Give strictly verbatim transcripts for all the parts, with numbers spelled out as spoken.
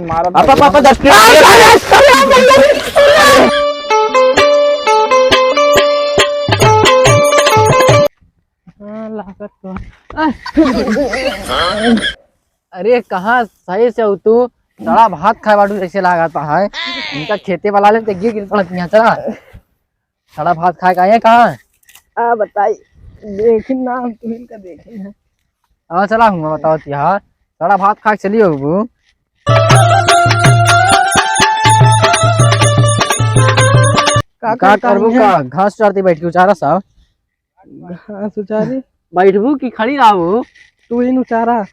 मारा पापा, पापा, दस मिनट। हाँ, लागत तो। अरे, कहाँ सही से हो तू? सड़ा भात खाए बाटू जैसे लागत है। इनका खेते वाला ले तो गिर गिर पड़त यहाँ, चला। सड़ा भात खाए का है कहाँ? आ, बताई। देखी ना, हम तुहिन का देखी है। हाँ, चला हूँ, बताओ ती, हाँ। सड़ा भात खा के चली होबू। का का करता करबू है? का? घास उचारती बैठ के उचारा सब। घास उचारी? बैठबू कि खड़ी रहबू? तू ही उचारा।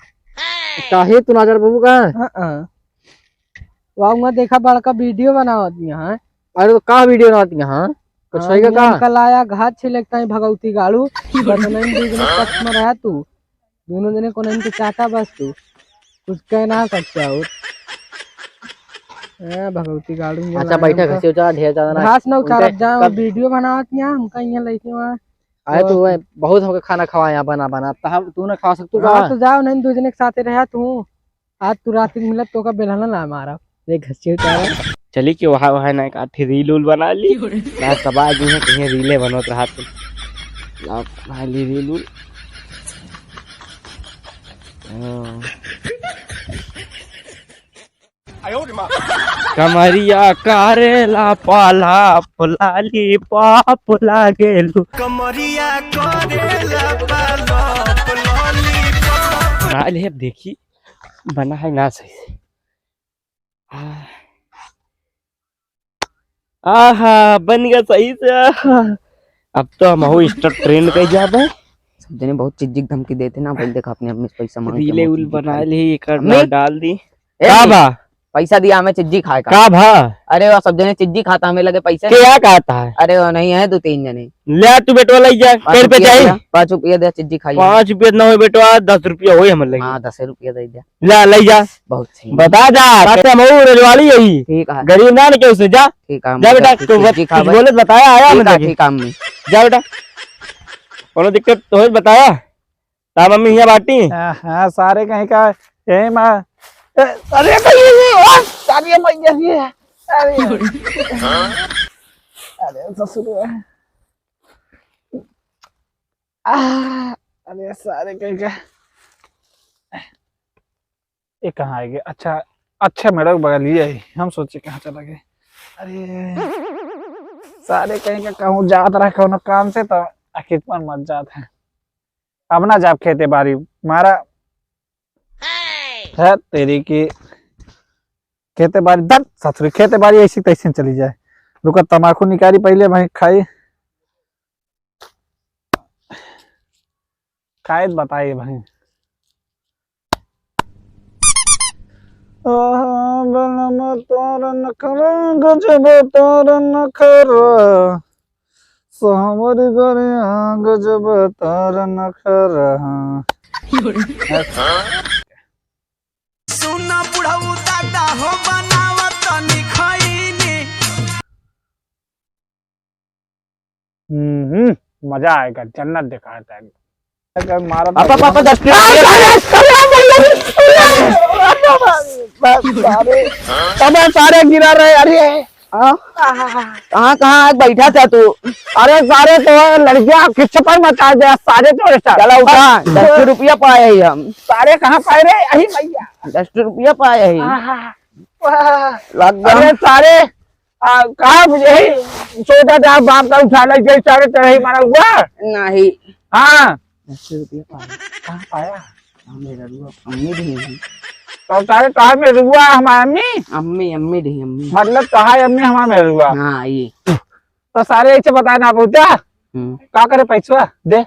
काहे तू ना उचार पाबू का? हाँ, हाँ। वाह, वहाँ देखा बड़का वीडियो बनावत यहाँ। अरे तो का वीडियो बनावत यहाँ? कुछ हाँ, है का? नियम का लाया घात छिलकता है भगवती गाड़ू। बस नहीं दू जने पक्ष में रहा तू। दोनों जने को नहीं तो चाहता बस तू। कुछ कह ना सकता हो। हाँ, भगवती गाड़ू ये अच्छा, लाया बैठा हमका। घसी उचारा, ढेर ज्यादा ना। घास ना उचारत उनके जाओ, कब वीडियो बनावत यहाँ, हमका यहाँ लेके वहाँ। अरे तो तू वह बहुत हमके खाना खवाया बना बना, तब तू ना खवा सकतू हाँ, का? तो जाओ नहीं, दू जने के साथे रहा तू। आज तू रात के मिलत तो का बेलहना ना मारा। देख घसी उचारा। चली कि वहाँ, वहाँ ना एक आठी रील उल बना ली। ना सब आज ही कहीं रीले बनत रहा तू। लाओ, बना ली रील उल। हाँ। कमरिया करेला पाला लाली पाप लागेलू। कमरिया करेला पाला लाली पाप। बना ले, अब देखी बना है ना सही से। आ। आहा, बन गया सही से। आहा। अब तो हम हो Insta trend कर जाबे। सब जने बहुत चिज्जी की धमकी देते ना भाई, देखा अपने अम्मी से पैसा मांग के रीले हम उल चिज्जी बना खाई। ली, एक अम्मी? डाल दी। ए का अम्मी, बा? पैसा दिया हमें चिज्जी खाए का। का भा? अरे वो सब जने चिज्जी खाता, हमें लगे पैसे के नहीं। क्या कहता है? अरे वो नहीं है, दो तीन जने। ले तू बेटवा लई जा, पाँच रुपया दे, पाँच रुपया दे, चिज्जी खाई। पाँच रुपया ना हो बेटवा, दस रुपया होई हमर लगे। हाँ, दस रुपया दे दे। ला, लई जा। बहुत सही। बता जा, बात हम और रजवाड़ी यही। ठीक है। गरीब ना, ना केहू से, जा। ठीक है, जा बेटा, कुछ बोले तो बताया, आया ठीक है, ठीक है, अम्मी। जा बेटा। कोनो दिक्कत तो होई बताया। ता मम्मी हिया बाटी? हाँ, हाँ, सारे कहीं का, यही माँ। ए, अरे, भैया, ये, ओ, सारी मैया, ये, अरे, अरे, ससुर। आ, अरे सारे कहीं का, ये कहाँ आ गए? अच्छा, अच्छा मेरा बगल ही है, हम सोचे कहाँ चला गए। अरे सारे कहीं का कहूँ जात रहा कौनो काम से तो आखिर पर मत जात है। अब ना जाब खेते बारी मारा है तेरी की खेते बारी दर ससुरी खेते बारी ऐसी तैसे चली जाए। रुका तमाकू निकारी पहले भाई खाई। खाए त बताए भाई। आहा, बलम तोर नखरा, गजब तोर नखरा। सावरी गरिया, गजब तोर नखरा। सुना बुढ़ऊ दादा हो बनावत तनी खैनी। हम्म, मजा आएगा, जन्नत दिखाता है। अगर मारा पापा, तो पापा, दस मिनट। अरे, अरे, अरे, अरे, अरे, अबे सारे गिरा रहे, अरे। हाँ? कहाँ, कहाँ आज बैठा था तू? अरे सारे तो लड़कियाँ किस पर मचा दे, सारे तो ऐसा। चला उठा, दस रुपया पाए ही हम। सारे कहाँ पाए रे? अही भैया। दस रुपया पाए ही। आहा, वाह। लग गया। अरे सारे आ, कहाँ यही सोचा था बाप का उठा ले, जय सारे तरह ही मारा हुआ? नहीं। हाँ। दस रुपया पाया। कहाँ पाया? हाँ, मेरा रुआ, अम्मी भी नहीं। तो सारे कहाँ में रुआ हमारा अम्मी? अम्मी, अम्मी नहीं, अम्मी। मतलब कहाँ है अम्मी हमारा में रुआ? हाँ, ये। तो सारे ऐसे बताए ना पूछा? हम्म। का करे पैसवा? दे।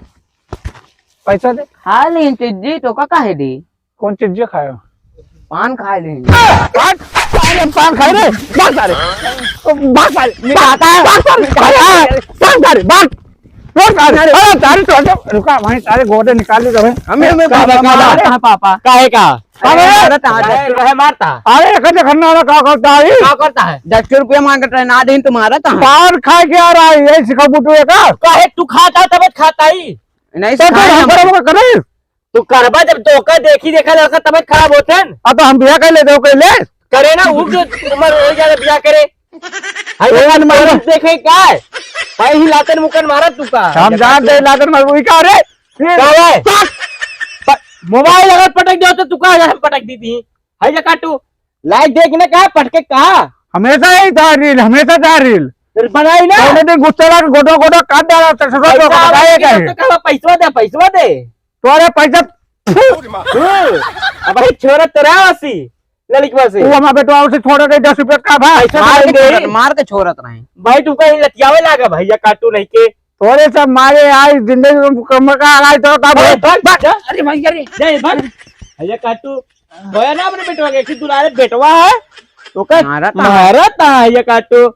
पैसा दे। खा ले चिज्जी, तो का काहे दी? कौन चिज्जी खायो? पान खाए ले। पान? अरे पान खाए रे। भाग सारे। भाग सारे। भाग, भाग सारे। भाग सारे। भाग। रोक सारे। अरे सारे तो हटो। रुका भाई, सारे गोदे निकाल ली तो भाई। हमें, हमें का, का, का, का, का, कहाँ पापा? काहे का? अरे, अरे, मारता है, दस रुपया मारता है। अरे, एक तो खन्ना वाला का करता है? का करता है? दस रुपया मांगत रहे, ना दिन तुम्हारा था। पान खा के आ रहा है, यही सिखा बुटू है का? काहे तू खाता है, तब खाता ही। नहीं, तो सिखाए फिर हम हम। करब का करे? तू करबा जब धोखा देखी देखा लड़का तबियत खराब होते हैं। अब तो हम बिया कर ले, दो कर ले। करे ना, उ जो उमर हो जाए बियाह करे। हाय, तो यार, मारो। देखे का है? भाई, ही लातन मुकन मारा तू का? हम जानते हैं, लातन मारो, वही का रे? का है? प-, मोबाइल अगर पटक दो तो तू का है, हम पटक दी थी। हाय, ये काटू। लाइक देख ना का, पटके का? हमेशा ही था रील, हमेशा था रील। फिर बनाई ना। पहले दिन गुस्सा लगा, गोटो, गोटो काट डाला, तो ससुर को पैसा बताया आवे क्या कि है? तो कहा, "पैसवा दे, पैसवा दे।" तोरे पैसा, हम्म, अब भाई, छोरा तोरा आसी। लड़कवा से। वो हमारे बेटवा उसे छोड़ के दस रुपया का भाई। ऐसा मार के मारेंगे। छोड़त, मार के छोड़त नहीं। भाई, तुमका ही लतियावे लागा भैया, काटू नहीं के। थोड़े सब मारे आज जिंदगी में कम का आए तो का अरे, भाई? भाग, भाग, जा। अरे भाई, अरे। जा, भाग। भैया काटू, भैया ना अपने बेटवा के, एक दुलारे बेटवा है, तो का मारत है। मारत है ये काटू।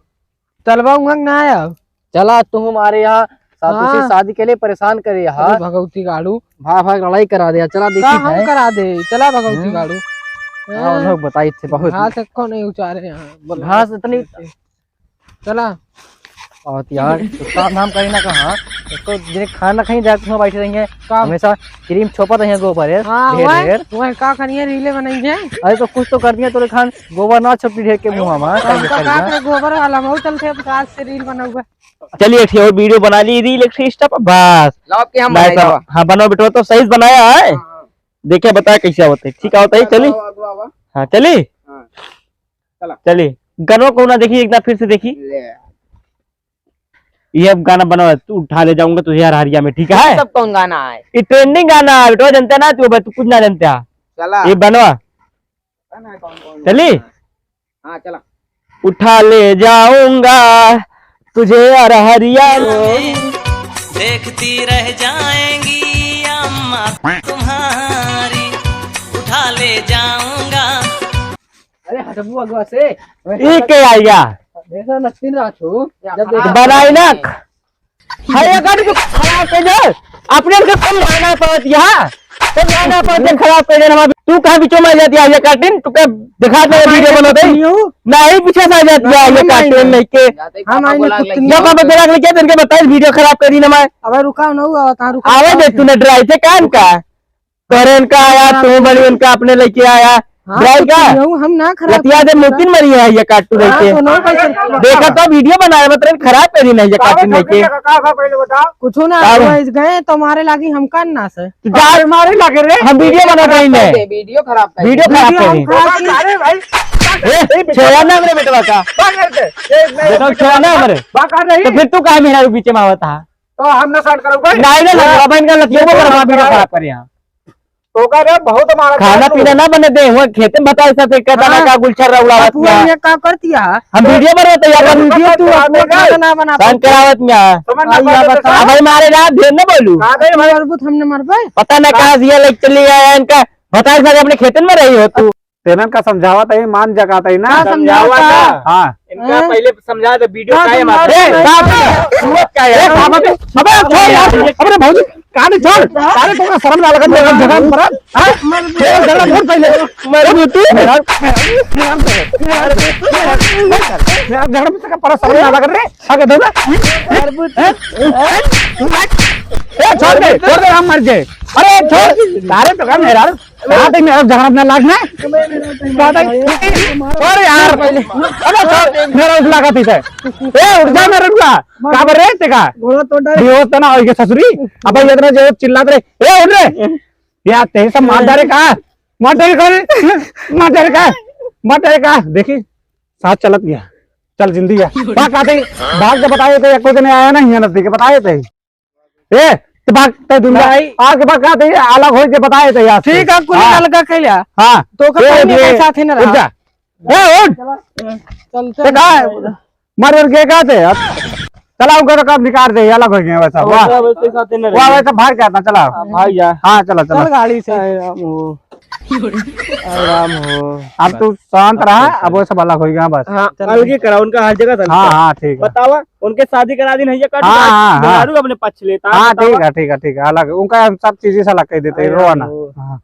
चलवा उंगक ना आया। चला, तू हमारे यहाँ सातू से हाँ। शादी के लिए परेशान करे यहाँ। अरे भगवती गाड़ू। भाग, भाग, लड़ाई करा दे, चला देखी का हम है। करा दे, चला भगवती हम्म। गाड़ू। हाँ, उन लोग बताई थे बहुत। घास एको नहीं उचारे यहाँ, बोला। घास इतनी चला। और यार, तो काम धाम करी ना कहाँ, इसको जिन्हें खाना कहीं जाके वहाँ बैठे रहेंगे, का? हमेशा क्रीम छोपत रहेंगे गोबर है, हाँ, ढेर, वह, ढेर। वह का करिए, रीले बनाएंगे। अरे तो कुछ तो कर दिया तोरे खान, गोबर ना छोपी ढेर के मुँह में, तो कहीं हमको बैठा का रहेगा। करे, गोबर वाला मऊ चलते हैं, आज से रील बनाऊंगा। चलिए, एक ठे और वीडियो बना ली, रील एक ठे Insta पर, बस। लाओ, आपके हम बस, बनाए अब, दवा। हाँ, बनाओ बेटवा, तो सही से बनाया है। हाँ, हाँ। देखे, बताया कैसे होते, ठीक है, होता है, चली। आवा, आवा, आवा। हाँ, चली। हाँ। चला। चली, गनवा कौन ना देखी, एक बार फिर से देखी। ले। ये अब गाना बनाओ, तू उठा ले जाऊंगा तुझे यार हरिया में, ठीक है? सब कौन गाना है? ये trending गाना है, बेटवा, जानते ना तू, अब तू कुछ ना जानते है। चला। ये बनवा। पता ना कौन कौन चली? गाना है। हाँ, चला। उठा ले जाऊंगा तुझे यार हरिया में। देखती रह जाएंगी अम्मा तुम्हारी, उठा ले जाऊंगा। अरे हटबू अगवा से। ई के आइया? देखो नस्तीन रात हो, जब तो देखो बनाई ना। हाय, ये गाड़ी तो खराब कर दे। अपने के कम गाना पड़त यहाँ। कम गाना पड़त है, खराब कर दे हमारे। तू कहाँ बीचों में आ जाती है, ये काटिन? तू क्या दिखा दे, वीडियो बनाते ही? नहीं, पीछे से आ जाती है, ये काटिन नहीं के। हम आएंगे कुत्ती। जब हम बेरा लेके तेरे के बताइए, वीडियो खराब कर दी ना मैं। अबे रुका ना, हुआ, कहाँ रुका? आवे दे, तूने ड्राइव से काम का? तोहरे इनका आया, तू बड़ी इनका अपने लेके आया। हाँ, ड्राइव तो का? क्यों हम ना खराब लतिया दे करते मुतिन हैं। मरी है ये काटू हाँ, लेके। तो ना कैसे? देखा तो वीडियो बनाए, मतलब खराब करी नहीं ये काटू लेके। कुछ ना, का? वो इस गए तो मारे लागी हमका ना से। तू जा मारे लगे रे। हम वीडियो बना रही है। वीडियो खराब कर वीडियो खराब वीडियो करी। हम खराब की। अरे भाई। ए, छोड़ा ना मेरे बेटवा का। बाहर कर दे। ए, मैं बेटा छोड़ा ना मेरे। बाहर कर रही। तो फिर तू काहे मेरा बीच में आवत हा? तो हम ना साइड करो भाई। नहीं, नहीं, नहीं, अब इनका लतिया को करवा वीडियो खराब करे यहाँ। तो का रे, बहुत मारा खाना पीना ना बने दे, हुआ खेते में बताए साथे कहता ना हाँ। का गुलछर्रा उड़ावत अब वो ना। ये का करती है? हम वीडियो बनावत है यार, वीडियो तू अपने का ना बना काम करावत ना। समझ ना आई पाते बता। तो अब भाई मारे ना, ढेर ना बोलू। का गए भाई? मरबू तो हमने मरबे। पता ना कहाँ से ये लेके चली आया इनका, बताए साथे अपने खेतन में रही हो तू। तेनन का समझावत है, मान जगात है ना। का समझावत समझावत है? है? हाँ। इनका हैं? पहले समझा दे, वीडियो का काहे समझा मारे? दे? ए, बाप रे, सूरत का यार। ए, बाप रे, अबे छोड़ यार, अबे भौजी, कहानी छोड़। अरे तोरा शर्म ना लगत, मेरा झगड़ा में पड़ा। हाँ? मर ए, झगड़ा छोड़ पहले। मर तू। मेरा झगड़ा में से पड़ा, शर्म ना लगत रे। आगे दो ना। मर तू। हैं? ए, छोड़ दे, छोड़ दे, हम मर जाए। अरे छोड़, तारे तो का मेरा कहा थे मेरा झगड़ा अपना लाग ना? कहा थे? अरे यार, अरे तो मेरा उस लगा थी से। ए, उठ जा मेरे रुआ। का बर रे ते का? घोड़ा तोड़ डाले। बेहोश तो ना होइगे ससुरी। अब ये इतना जो चिल्लात रहे। ए, उठ रे। यार, ते सब मार डाले का? मार डाले का रे? मार डाले का? मार डाले का? देखी, साथ चलत गया। चल, जिंदगी है। भाग, कहा थे? भाग के बताए थे, कोई नहीं आया ना, हियाँ नजदीक, बताए थे। ए, तो भाग, ते दुनिया, नहीं। आज के बाद कहा थे, अलग हो जे बताए थे यार। ठीक है, कुल हाँ। अलग कर लिया। हाँ। तो का ए, पानी ये, के साथ ही ना उठ रहा। जा। ए, उठ। चलते ते हैं। कहा, मर वर के कहा थे? अब चला, उनका तो काम निकाल दे, अलग हो गए वैसा। वाह। वैसे, वैसे साथ ही ना वाह, रहिए। वैसा भाग जाता, चला। हाँ, भाग जा। हाँ, चला, चला। चल गाड़ी से। अरे राम हो। अरे राम हो। अब तू शांत रहा, अब वो सब अलग हो गया बस। हाँ, चल। अलग ही करा, उनका हर जगह से हाँ, अलग। हाँ, ठीक है। बतावा, उनके शादी करा दी नहीं है, कट हाँ, हाँ, हाँ। मेहरारू अपने पक्ष लेता है, हाँ, बतावा। ठीक है, ठीक है, ठीक है, अलग, उनका हम सब चीजें से अलग कर देते हैं, अरे रो ना। राम हो। हाँ,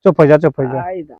चुप हो जा, चुप हो जा। आई दा।